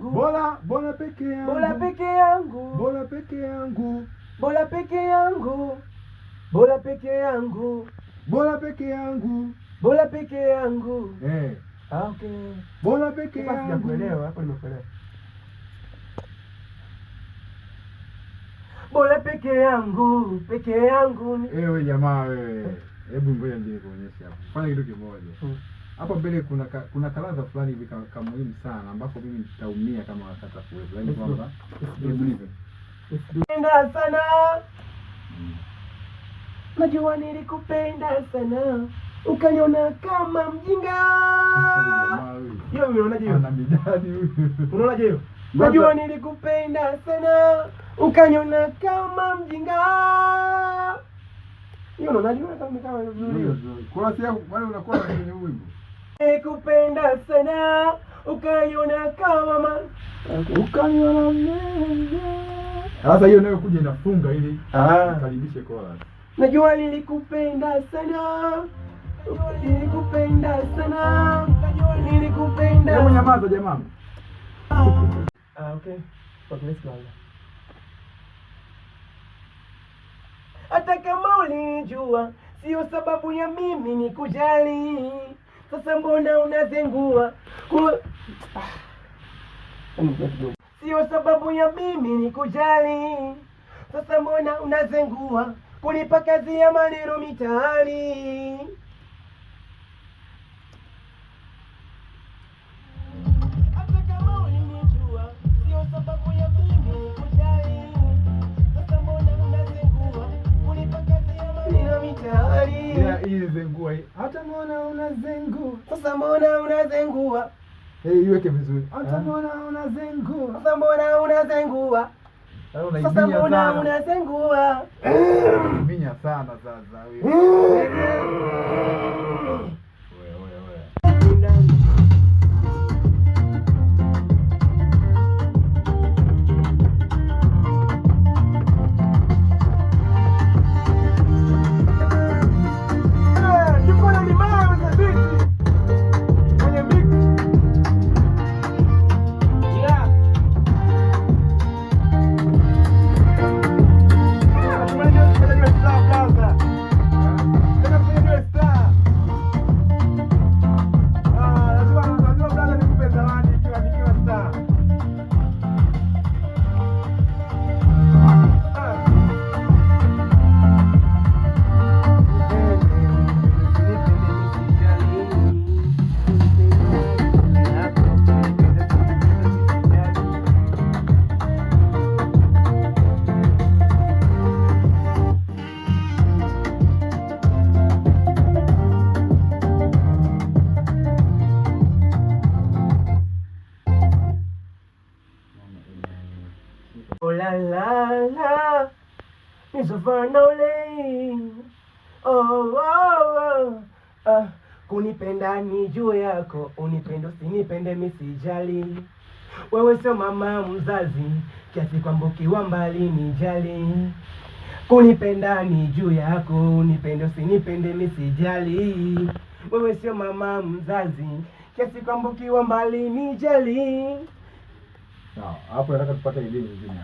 yangu. Bora bora peke yangu. Bora peke yangu. Bora peke yangu. Bora peke yangu. Bora peke yangu. Bora peke yangu. Bora peke yangu. Eh. Ah, okay. Bora peke Hapa yangu. sijakuelewa, hapo nimekuelewa. Bora peke yangu. Ewe jamaa wewe. Hebu ngoja nje nikuonyeshe hapo. Fanya kitu kimoja. Hapa mbele kuna kaladha fulani hivi ka muhimu sana ambako mimi nitaumia kama wakata kuwepo. Yaani Let's go. kwamba Let's do hebu this. nipe. Penda sana. Najua nilikupenda sana, ukaniona kama mjinga. Jamaa huyu. Hiyo unaonaje hiyo? Ana midadi huyu. Unaonaje hiyo? Najua nilikupenda sana, ukaniona kama mjinga. Hiyo unaonaje? Unaona kama vizuri hiyo? Chorus yako kwani unakuwa kwenye huu wimbo? Nilikupenda sana, ukaniona kama ma... Ukaniona mjinga. Sasa hiyo nayo kuja inafunga ili karibishe chorus. Najua nilikupenda sana, nilikupenda sana, nilikupenda. Hebu nyamaza jamaa. Ah, okay. Okay, let's go. Hata kama ulijua sio sababu ya mimi ni kujali. Sasa mbona unazengua? Sio sababu ya mimi ni kujali. Sasa mbona unazengua kunipa kazi ya maneno mitaani? Hata kama ulinijua, sio sababu ya mimi kujali. Sasa mbona unazengua kunipa kazi ya maneno mitaani? Ila hii zengua hii. Hata mbona unazengua? Sasa mbona unazengua? Eh, iweke vizuri. Hata Ah. mbona unazengua? Sasa mbona unazengua? Sasa Sasa unaiminya mbona sana. unazengua? Unaiminya sana sasa wewe. Wewe wewe. Tuko na limao za beat kwenye mix. Yeah. Ah, tunajua niwe star brother. Nataka kufanya niwe star. Ah, lazima brother nikupe zawadi ikiwa nikiwa star. Ah. Oh la la la, nisofanole. Oh, oh, oh. Ah, kunipenda ni juu yako, unipende usinipende misijali. Wewe sio mama mzazi, kiasi kwamba ukiwa mbali nijali. Kunipenda ni juu yako, unipende usinipende misijali. Wewe sio mama mzazi, kiasi kwamba ukiwa mbali nijali. Sawa, hapo nataka tupate idea nyingine.